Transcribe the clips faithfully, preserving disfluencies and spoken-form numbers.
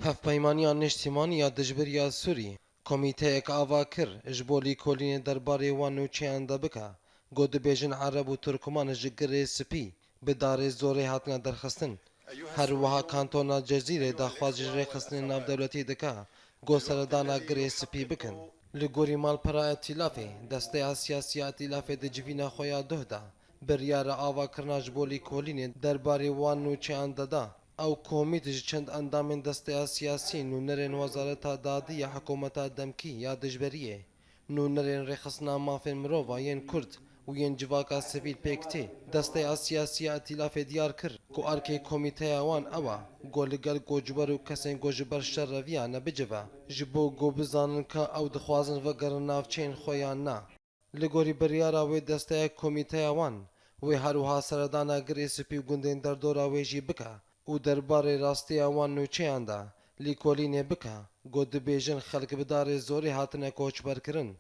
Hevpeymaniya Niştimanî ya Dijberiya Sûrî komîteyek ava kir ji bo lîkolînê derbarê wan nûçeyan de bike, ku dibêjin Ereb û Turkman ji Girê Spî bi darê zorê hatine derxistin. Her wiha Kantona Cezîrê daxwaz ji rêxistinên navdewletî dike, ku seredana Girê Spî bikin. Li gorî malpera Îtîlafê, desteya siyasî ya Îtîlafê di civîna xwe ya duh de biryara avakirina ji bo lîkolînê derbarê wan nûçeyan de da. Ew komît ji çend endamên desteya siyasî, nûnerên Wezareta Dadî ya Hikûmeta Demkî ya Dijberiyê, nûnerên Rêxistina Mafên Mirova yên Kurd û yên Civaka Sivîl pêk tê. Desteya siyasî ya Îtîlafê diyar kir ku erkê komîteya wan ew e ku li gel koçber û kesên ku ji ber şer reviyane bicive, ji bo ku bizanin ka ew dixwazin vegerin navçeyên xwe yan na. Li gorî biryara wê desteya komîteya wan, wê her wiha seredana Girê Spî û gundên derdora wê jî bike û derbarê rastiya wan nûçeyan de lîkolînê bike, ku dibêjin xelk bi darê zorê hatine koçberkirin.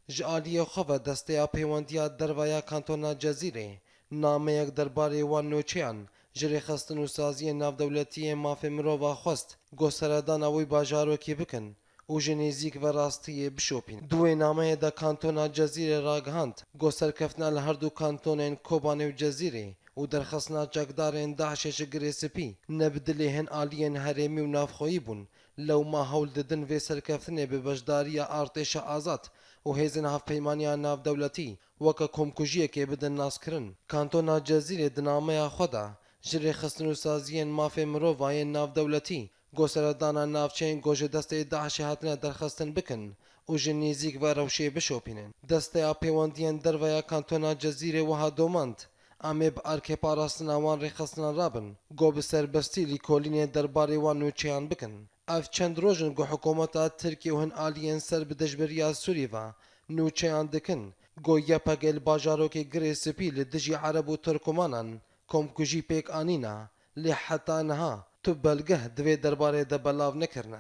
Ji aliyê xwe ve desteya pêwendiya derve ya Kantona Cezîrê nameyek derbarê wan nûçeyan ji rêxistin û saziyên navdewletî yên mafê mirova xwest, ku seredana wî bajarokê bikin û ji nêzîk ve rastiyê bişopînin. Di wê nameyê de Kantona Cezîrê ragihand, ku serkeftina li her du kantonên Kobanê û Cezîrê û derxistina çekdarên DAIŞê ji Girê Spî ne bi dilê hin aliyên herêmî û navxweyî bûn, lewma hewl didin vê serkeftinê bi beşdariya artêşa azad û hêzên hevpeymaniya navdewletî weke komkujiyekê bidin naskirin. Kantona Cezîrê di nameya xwe de ji rêxistin û saziyên mafê mirova yên navdewletî, ku seredana navçeyên ku ji destê DAIŞê hatine derxistin bikin û ji nêzîk ve rewşê bişopînin. Desteya Pêwendiyên Derve ya Kantona Cezîrê wiha domand, em ê bi erkê parastina wan rêxistinan rabin, ku bi serbestî lîkolînê derbarê wan nûçeyan bikin. Ev çend roj in ku hikûmeta Tirkiyê û hin aliyên ser bi dijberiya Sûrî ve nûçeyan dikin, ku YPG li bajarokê Girê Spî li dijî Ereb û Turkmanan komkujî pêk anîne, lê heta niha tu belgeh di vê derbarê de belav nekirine.